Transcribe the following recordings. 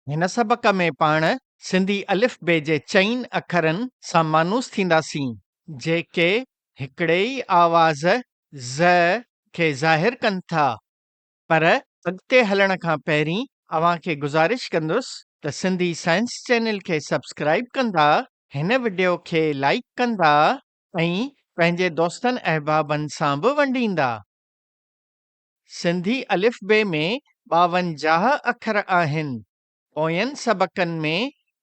هن سبق ۾ پاڻ سنڌي الف بي جي چئن اکرن سان مانوس ٿينداسين، جيڪي هڪڙي ئي آواز ز کي ظاهر ڪن ٿا. پر اڳتي هلڻ کان پهرين اوهان کي گذارش ڪندس ته سنڌي سائنس چينل کي سبسڪرائيب ڪندا، هن وڊيو کي لائيڪ ڪندا ۽ پنهنجي دوستن احبابن سان به ونڊيندا. سنڌي الف بي ۾ 52 اکر آهن. پوين سبقن ۾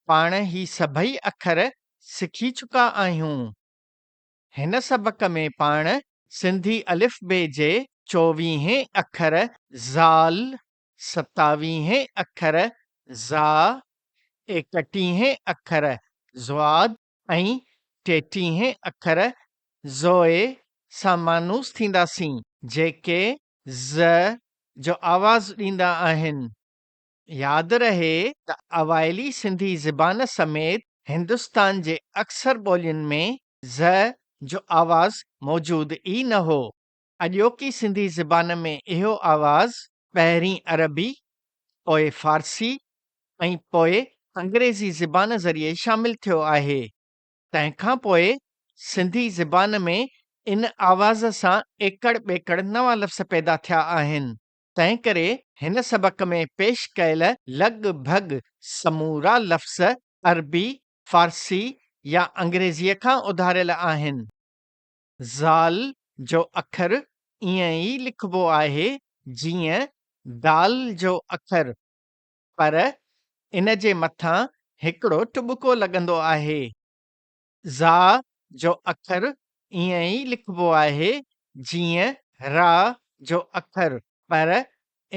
پاڻ هي سڀئي اکر سکي چڪا آهيون. هن سبق ۾ پاڻ سنڌي الف بي جي چوويهين اکر ذال، ستاويهين اکر ذا، ايڪٽيهين اکر ضاد ۽ ٽيٽيهين اکر زوء سان مانوس ٿينداسين، جيڪي ز جو آواز ڏيندا آهن. ياد رهي ته اوائلي سنڌي زبان سميت هندستان جي اڪثر ٻولين ۾ ز جو آواز موجود ئي نه هو. اڄوڪي سنڌي زبان ۾ اهو آواز پهرين عربي، پوء فارسي ۽ پوء انگريزي زبان ذريعي شامل ٿيو آهي. تنهن کان پوء سنڌي زبان ۾ ان آواز سان ايڪڙ ٻيڪڙ نوان لفظ پيدا ٿيا آهن. تنهن ڪري هن سبق ۾ پيش ڪيل لڳ ڀڳ سمورا لفظ عربي، فارسي يا انگريزيء کان اڌاريل آهن. زال جو اکر ائين ئي لکبو آهي جيئن دال جو اکر، پر ان جي مٿان هڪڙو ٽٻڪو لڳندو آهي. زا جو اکر ائين ئي لکبو آهي جيئن را جو اکر، پر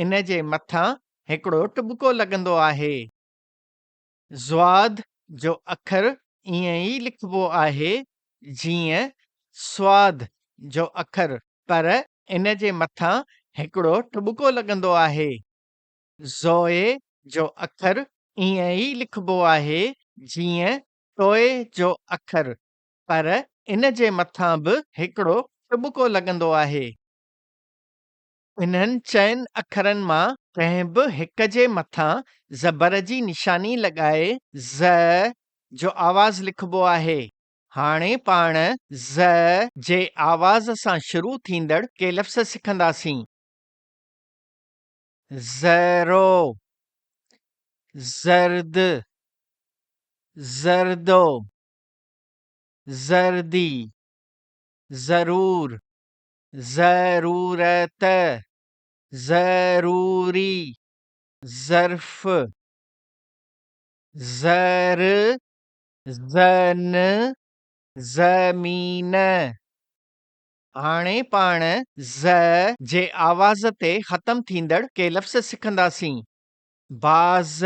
ان جي مٿان هڪڙو ٽٻڪو لڳندو آهي. ضاد جو اکر ائين ئي لکبو آهي جيئن سواد جو اکر، پر ان جي مٿان هڪڙو ٽٻڪو لڳندو آهي. زوء جو اکر ائين ئي لکبو آهي جيئن ٽوء جو اکر، پر ان جي مٿان به هڪڙو ٽٻڪو لڳندو آهي. انهن چئن اکرن مان ڪنهن به هڪ جي مٿان زبر جي نشاني لڳائي ز جو آواز لکبو آهي. هاڻي پاڻ ز جي آواز سان شروع ٿيندڙ ڪي لفظ سکنداسين. ذرو، زرد، زردو، زردي، ضرور. ضرورت، ضروري، ظرف، زر، زن، زمين. هاڻي پاڻ ز جي آواز تي ختم ٿيندڙ ڪي لفظ سکنداسين. باز،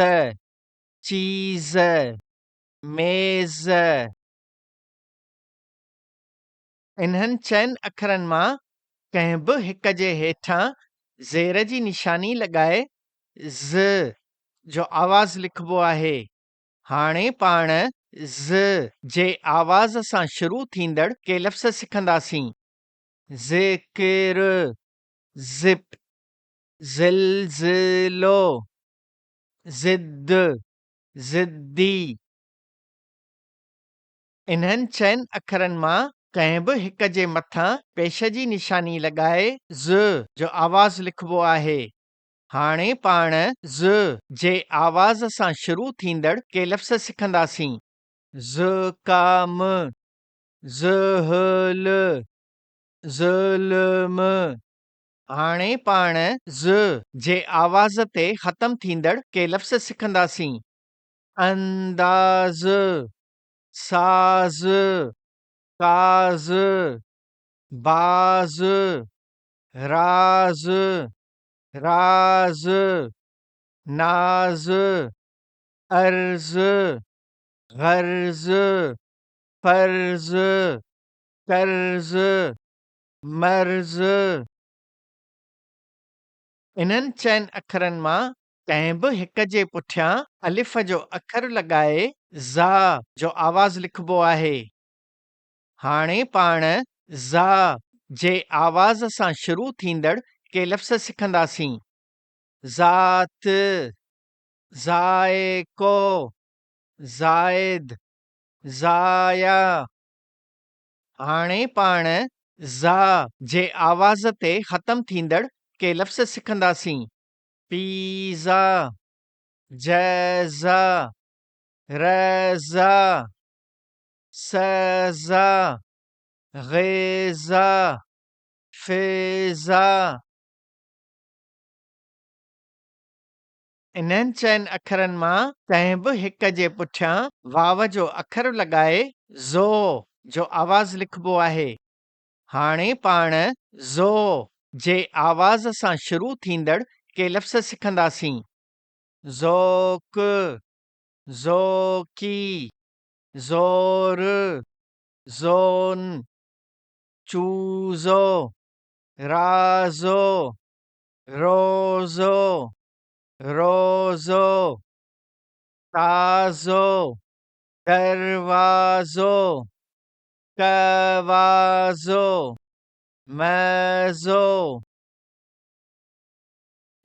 چيز، ميز. انهن چئن اکرن مان ڪنهن به هڪ جي هيٺان زير جي نشاني لڳائي ز جو آواز لکبو آهي. هاڻي پاڻ ز جي آواز سان شروع ٿيندڙ ڪي لفظ سکنداسين. ذڪر، زپ، زلزلو، ضد، ضدي. انهن چئن اکرن مان ڪنهن به هڪ جي مٿان پيش جي نشاني لڳائي ز جو آواز لکبو آهي. هاڻي پاڻ ز جي آواز سان شروع ٿيندڙ ڪي لفظ سکنداسين. زڪام، زحل، ظلم. هاڻي پاڻ ز جي آواز تي ختم ٿيندڙ ڪي لفظ سکنداسين. انداز، ساز، ڪاز، باز، راز، راز، ناز، عرض، غرض، فرض، قرض، مرض. انهن چئن اکرن مان ڪنهن به هڪ جي پٺيان الف جو اکر لڳائي زا جو آواز لکبو آهي. هاڻي پاڻ زا جي آواز سان شروع ٿيندڙ ڪي لفظ سکنداسين. ذات، ذائقو، زائد، ضايع. هاڻي پاڻ ذ جي آواز تي ختم ٿيندڙ ڪي لفظ سکنداسين. پيزا، جيزا، ريزا، سيزا، غيزا، فيزا. انهن چئن اکرن مان ڪنهن به هڪ جي پٺيان واو جو اکر لڳائي زو جو آواز لکبو آهي. هاڻي پاڻ زو جي آواز سان شروع ٿيندڙ ڪي لفظ سکنداسين. ذوق، ذوقي، زور، زون، چوزو، رازو، روزو، روزو، تازو، دروازو، ڪوازو، مزو.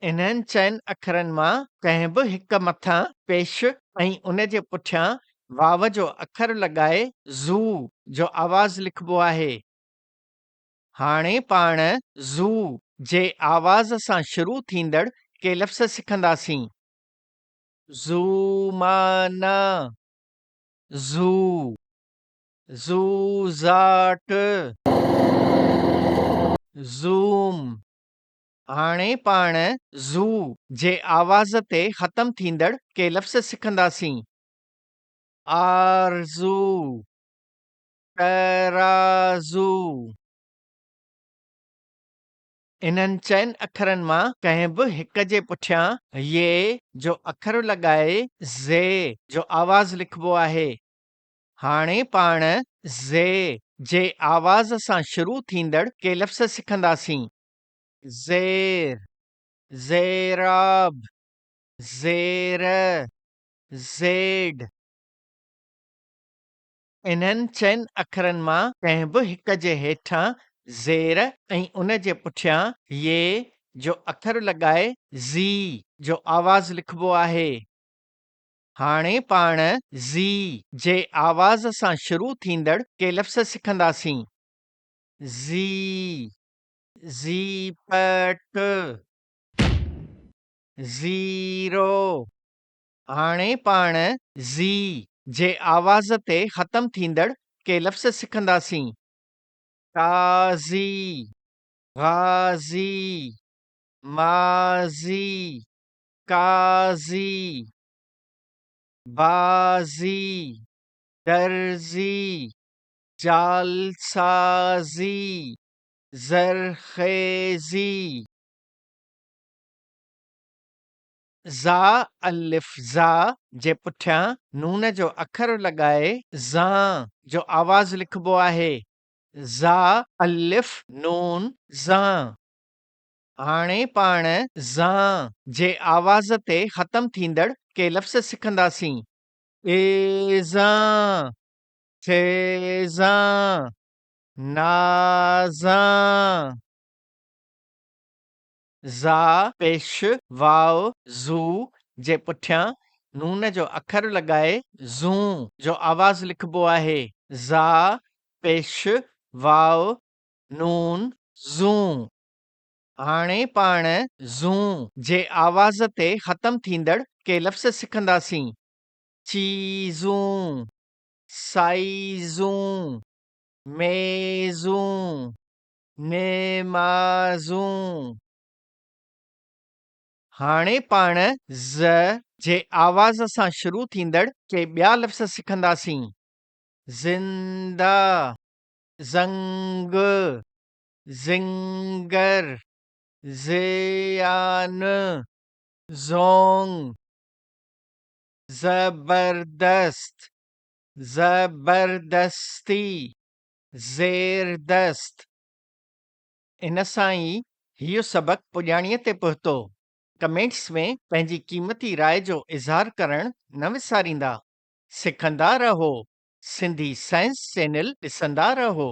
انهن چئن اکرن مان ڪنهن به هڪ مٿان پيش ۽ ان جي پٺيان واو جو اکر لڳائي زو جو آواز لکبو آهي. هاڻي پاڻ زو جي آواز سان شروع ٿيندڙ ڪي لفظ سکنداسين. زو معنيٰ زو، زوزاٽ، زوم. هاڻي پاڻ زو جي آواز تي ختم ٿيندڙ ڪي لفظ سکنداسين. آرزو. ترازو. انهن چئن اکرن مان ڪنهن به هڪ جي پٺيان ي جو اکر لڳائي زي جو آواز لکبو آهي. هاڻي پاڻ زي جي آواز سان شروع ٿيندڙ ڪي لفظ سکنداسين. زير، زيراب، زير، زيڊ. انهن چئن اکرن مان ڪنهن به هڪ جي هيٺان زير ۽ ان جي پٺيان ي جو اکر لڳائي زي جو آواز لکبو آهي. هاڻي پاڻ زي جي آواز سان شروع ٿيندڙ ڪي لفظ سکنداسين. زي، زيپٽ، زيرو. هاڻي پاڻ زي جي آواز تي ختم ٿيندڙ ڪي لفظ سکنداسين. قاضي، غازي، ماضي، قاضي، بازي، درزي، جعلسازي، زرخيزي. زا الف زا جي پٺيان نون جو اکر لڳائي زان جو آواز لکبو آهي. زا الف نون زان. هاڻي پاڻ زان جي آواز تي ختم ٿيندڙ ڪي لفظ سکنداسين. ايزان، ٿيزان، نازان. زا پيش واو زو جي پٺيان نون جو اکر لڳائي زون جو آواز لکبو آهي. زا پيش واو نون زون. هاڻي پاڻ زون جي آواز تي ختم ٿيندڙ ڪي لفظ سکنداسين. چيزون، سائيزون، ميزون. نمازون. هاڻي پاڻ ز جي آواز سان شروع ٿيندڙ ڪي ٻيا لفظ سکنداسين. زنده، زنگ، زنگر، زيان، زونگ، زبردست، زبردستي. زيردست. ان سان ئي هيء سبق پڄاڻيء تي پهتو. ڪمينٽس ۾ پنهنجي قيمتي راء جو اظهار ڪرڻ نه وساريندا. سکندا رهو. سنڌي سائنس چينل ڏسندا رهو.